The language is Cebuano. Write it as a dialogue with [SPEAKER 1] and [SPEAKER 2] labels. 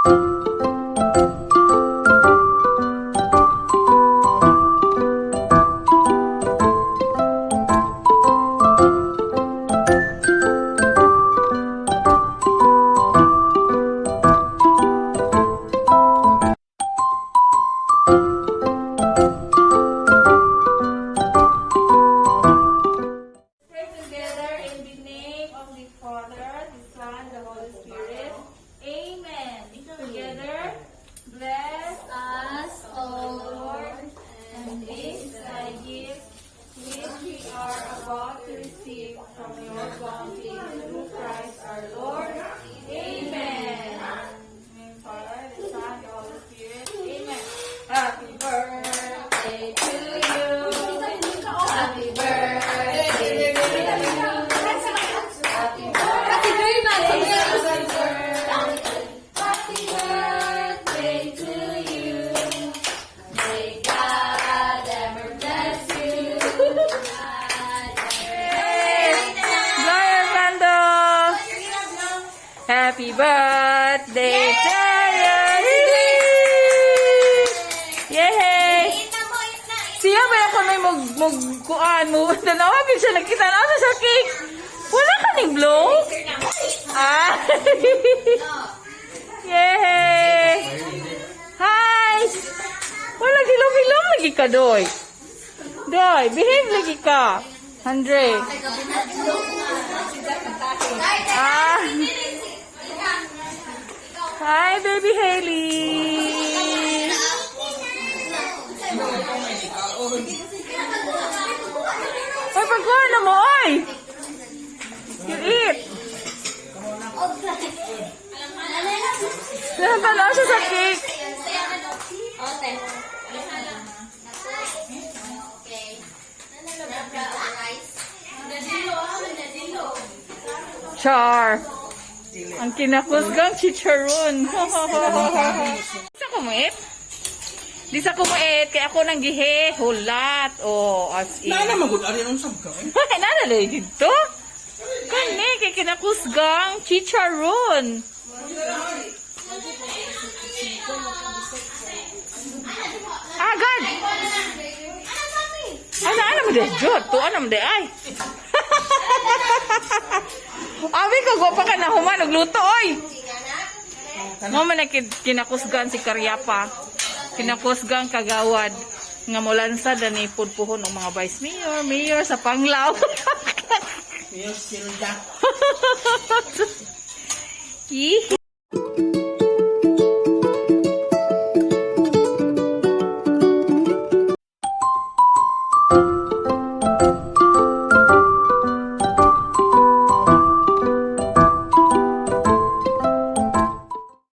[SPEAKER 1] Pray together in the name of the Father, the Son, the Holy Spirit. Amen. Together, bless us, O Lord, and these thy gifts, which we are about to receive from your bounty through Christ our Lord. Amen. In the name of the Father, the Son, the Holy Spirit. Amen. Happy birthday to you. Happy birthday to you. Happy birthday. Happy birthday to you. May God ever bless you. Blow your candle. Happy birthday to you. Yay! Siya ba ako may mag kuan mo tanawa gyud siya nagkita na sa cake. Wala ka ning blow? Ah. Yay! Hi! Wala gilom-gilom lagi ka, Doy. Doy, behave lagi ka. Andre. Ah. Hi, baby Haley. Ay, pagkuha na mo, oy! You eat. Tanaw siya sa cake. Char. Ang kinakusgang chicharon. Sa kumuit? Di sa kumuit, kaya ako nang gihe, hulat, oh, as in.
[SPEAKER 2] Nana magud ari ang sab ka.
[SPEAKER 1] Ay, nalaloy dito. Kani, kay kinakusgang chicharon. Agad! Ano, ano mo de? Jod, tuan mo de, ay. Abi ko, pa ka na human, nagluto, oy. Mo man na kinakusgan si Karyapa. Kinakusgang kagawad nga molansa dani pudpuhon og mga vice mayor, mayor sa Panglao.
[SPEAKER 2] Mayor Silda.
[SPEAKER 1] Yee.